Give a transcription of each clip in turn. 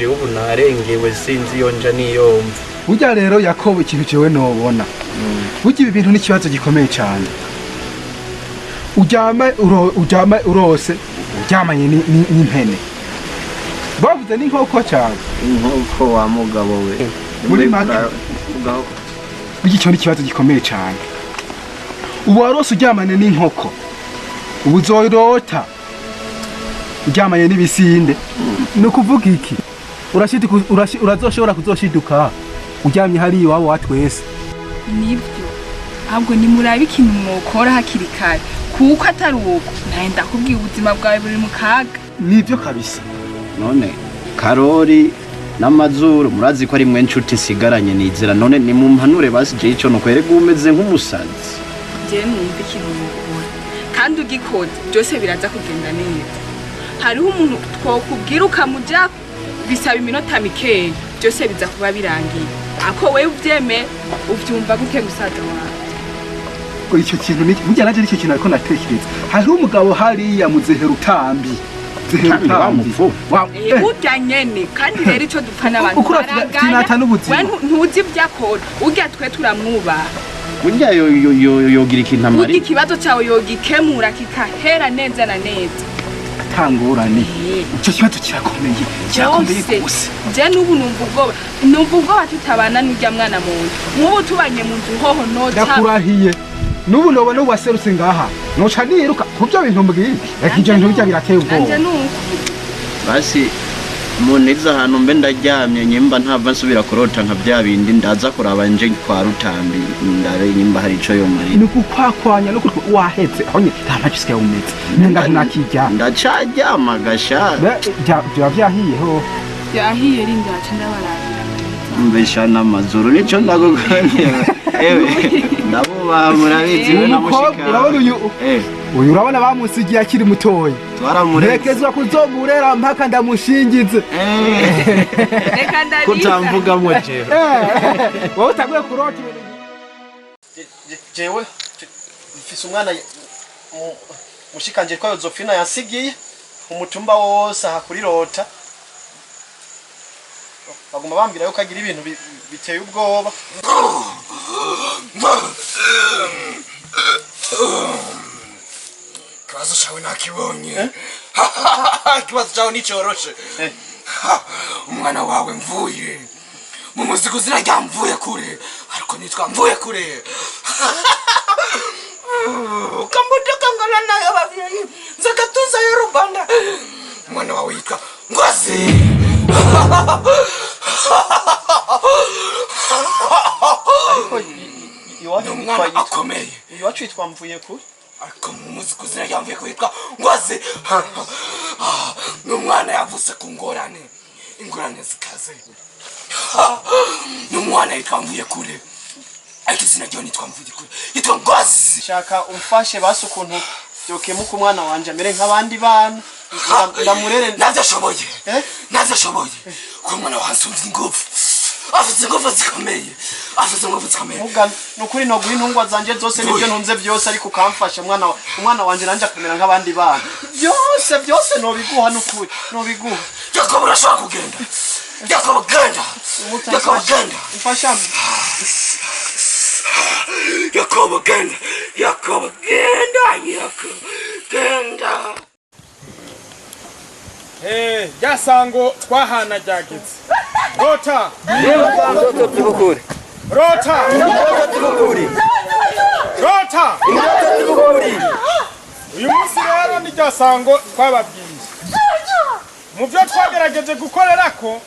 Jewe ubu narengewe, sinzi iyo nja niyomva. Burya rero Yakobo, ikintu jewe nobona, burya ibi bintu ni ikibazo gikomeye cyane. Uryama urose uryamanye n'impene, bavuze n'inkoko cyane. Inkoko wa mugabo we. Muri make. Burya icyo ni ikibazo gikomeye cyane. Ubu warose uryamanye n'inkoko, ubu uzorota uryamanye n'ibisinde. Ni ukuvuga iki? Urazoshobora kuzoshiduka uryamye hariya iwabo wa twese. Nibyo, ahubwo nimurabe ikintu mwokora hakiri kare, kuko atari uko nawe ndakubwiye, ubuzima bwawe buri mu kaga. Nibyo kabisa. None Karori n'amazuru, murazi ko ari mwe nshuti nsigaranye nizera. None nimumpanure basi, jewe ico nukwerega umeze nk'umusazi. Njyewe numva ikintu mwokora kandi ugikoze byose biraza kugenda neza. Hariho umuntu twokubwira ukamujako, bisaba iminota mikeya, byose biza kuba birangiye. Ako wewe ubyemeye, ubyumva gute, musaza wawe? Ngo icyo kintu ni burya naje nicyo kintu ariko natekereza. Hariho umugabo hariya muzehe Rutambi, Zehe Rutambi wa Rutambi. mupfu? Burya nyene kandi rero ico dupfa n'abantu Uko baragaya. tinata n'ubuzima. We ntuzi ibyo akora, urya twe turamwubaha. Burya yogira ikintu Burya amari. ikibazo cyawe yogikemura kikahera neza na neza. Atangorane. Icyo kibazo kirakomeye, kirakomeye Byose. rwose. Je n'ubu numva ubwoba, numva ubwoba tutabana n'urya mwana mu nzu. Nk'ubu tubanye mu nzu hoho nota. Ndakurahiye, n'ubu nobona waserutse ngaha noca niruka ku byo bintu mbwiye. Reka, ibyo bintu bijya birateye Nanje ubwoba. nuko. Basi munize ahantu mbe ndaryamye, nyimba ntava nsubira kurota nka bya bindi, ndaza kuraba nje kwa Rutambi, ndabe nyimba hari ico yomarira. Ni ukukwakwanya no kuri wahetse aho nyine, nta ntacyo usigaye umeze nenga ntakijyana. Ndacaryama gasha. Byaba byahiye ho. Yahiye, rinda haca ndabarabira. Mbesha n'amazuru, nico ndagukoniye. Ewe, ndabubaha, murabizi we na Umukobwa mushika. urabona uyu, uyu urabona bamusigiye akiri mutoya. Twaramuretse. Ntekezwa kuzomurera mpaka ndamushingize. Reka ndabiza. Kutamvugamwo jewe. Wowe utaguye kurota ibintu. Jewe mfise umwana mushikanje kwa Yozofina yansigiye umutumba wose aha kuri Rota, baguma bambwira yuko agira ibintu biteye ubwoba. Ikibazo cyawe nakibonye, ikibazo cyawe nticyoroshe. Umwana wawe mvuye mu muzigo, izina rya Mvuye Kure, ariko nitwa Mvuye Kure. Kambuto kangana nayo ababyeyi nzakatuza ya rubanda. Umwana wawe yitwa Ngozi. Ariko iwacu Ni umwana yitwa akomeye. Iwacu yitwa Mvuye Kure. Ariko mu muzigo izina rya Mvuye Kure yitwa Ngozi. Ni umwana yavutse ku ngorane, ingorane zikaze. Ni umwana yitwa Mvuye Kure, ariko izina ryawe nitwa Mvuye Kure, yitwa Ngozi. Shaka umfashe basi ukuntu byokemuka, umwana wanje amere nk'abandi bana. Ndamurere. Navyo ashoboye. Eh? Navyo ashoboye, kuko umwana wansumbye ingufu, afite ingufu zikomeye, afite ingufu zikomeye. Muga nukuri no guha intungwa zanje zose nibyo ntunze byose, ariko ukamfasha umwana wanje nanje akamera nk'abandi bana. Byose byose nobiguha, nukuri nobiguha. Yakobo, urashobora kugenda. Yakobo, genda. Yakobo, genda. Mfasha. Yakobo, genda. Yakobo, genda. Yakobo, genda. Rya sango twahana ryageze. Rota, rota, rota! Uyu munsi rero ni rya sango twababwiye. Mu byo twagerageje gukorera ko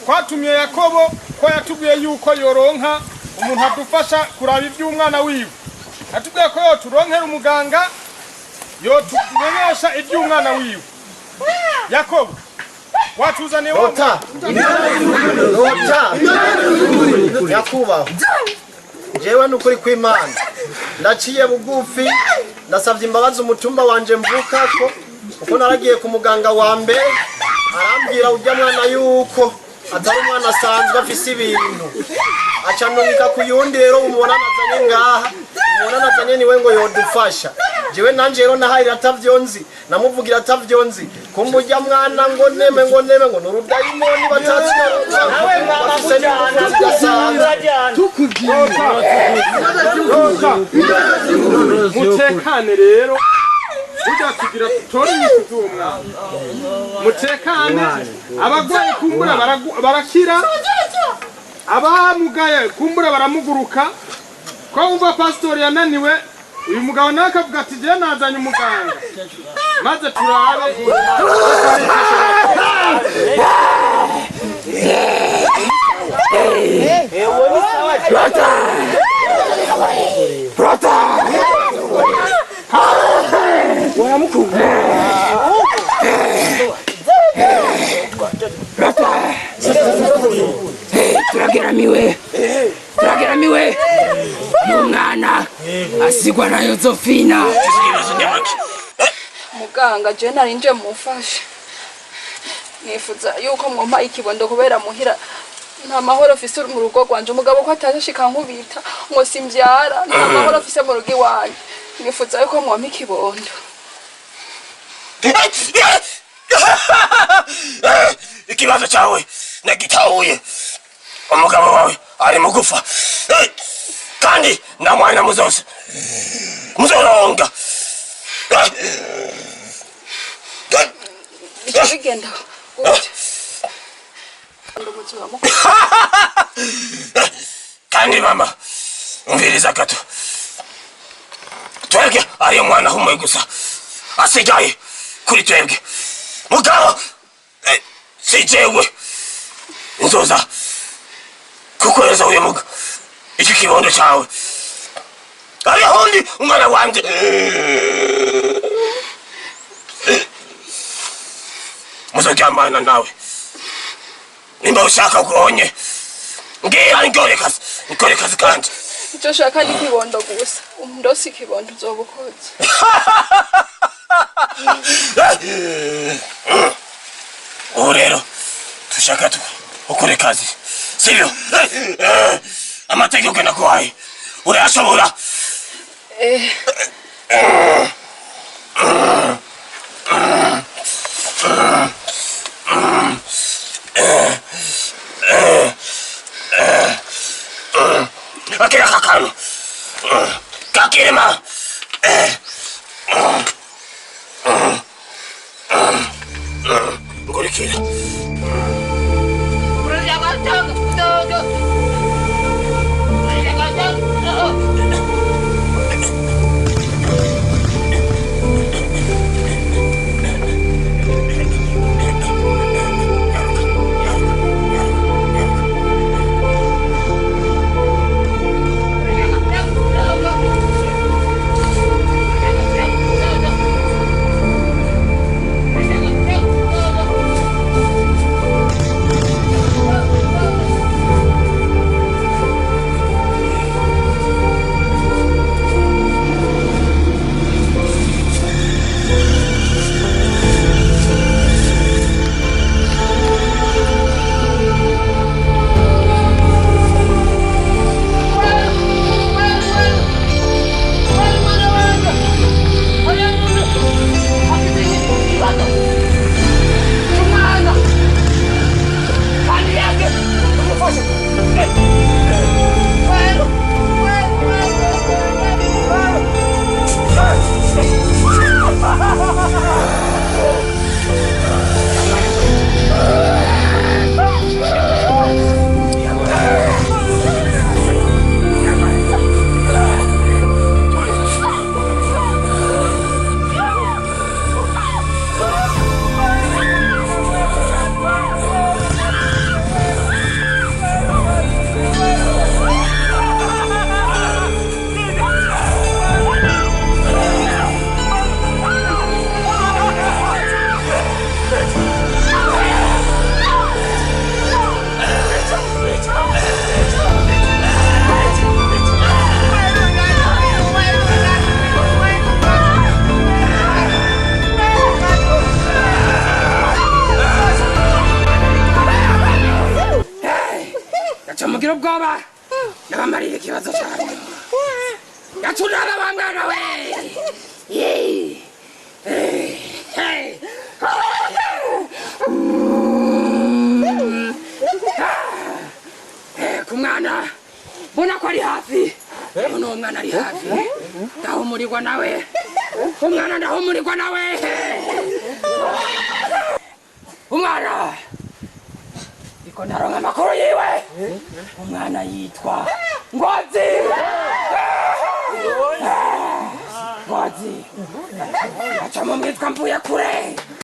twatumye Yakobo, ko yatubwiye yuko yoronka umuntu adufasha kuraba iby'umwana wiwe. Yatubwiye ko yoturonkera umuganga yotumenyesha iby'umwana wiwe. Yakobo, watuzaniye wa Rota, rota! Nyakubahwa, jewe nukuri kw'Imana ndaciye bugufi, ndasavye imbabazi umutumba wanje mvukako, kuko naragiye ku muganga wa mbere, arambwira urya mwana yuko atari umwana asanzwe, afise ibintu, aca nungika ku yundi. Rero umubona nazanye ngaha, umubona nazanye niwe ngo yodufasha. Jewe nanje rero nahayira atavyonzi, namuvugira atavyonzi. Kumbe urya mwana ngo neme ngo neme ngo nurudayimoni batazi. Nawe mama kujana Bafise Tukubwira. Rosa, mutekane rero, burya tugira tutore inyishu z'uwo mwana. Mutekane, abagwayi kumbura barakira, abamugaye kumbura baramuguruka. Ko wumva pasitori yananiwe, uyu mugabo nawe akavuga ati jewe nazanye umuganga, maze turabe. Turageramiwe, turageramiwe n'umwana asigwa na Yozofina. Muganga, je nari nje mumfashe, nifuza yuko mwompa ikibondo kubera muhira nta mahoro afise mu rugo rwanje. Umugabo ko ataje ashika nkubita ngo simvyara, nta mahoro afise mu rugo iwanje. Nifuza yuko mwompa ikibondo. Ikibazo cyawe nagitahuye. Umugabo wawe ari mugufa, kandi nta mwana muzose muzoronga. Bica bigenda gute? Ndumuzi wa mukuru. Kandi mama, umviriza gato. Twebwe ariyo mwana humwe gusa asigaye kuri twebwe. Mugabo si jewe nzoza kukweza uyu muga iki kibondo cyawe, ariho undi umwana wanje muzoryamana nawe. Nimba ushaka ugonye, ngira nkore kazi, nkore kazi kanje. Icyo nshaka ni ikibondo gusa. Ndose ikibondo uzoba ukoze. Ubu rero tushaka ukore kazi, sibyo? Amategeko nakuhaye urayashobora? Eh. Akira kakano kakirima. Ngurikira. Gaca mugira ubwoba, nabamariye ikibazo cyanyu. Gacuraba wa mwana we. Ye. Hey. Ku mwana mbona ko ari hafi, mbona uwo mwana ari hafi, ndahumurirwa nawe umwana, ndahumurirwa nawe umwana, ndiko ndaronka amakuru yiwe. Umwana yitwa Ngozi. Ngozi aca mu mwitwa Mvuye Kure.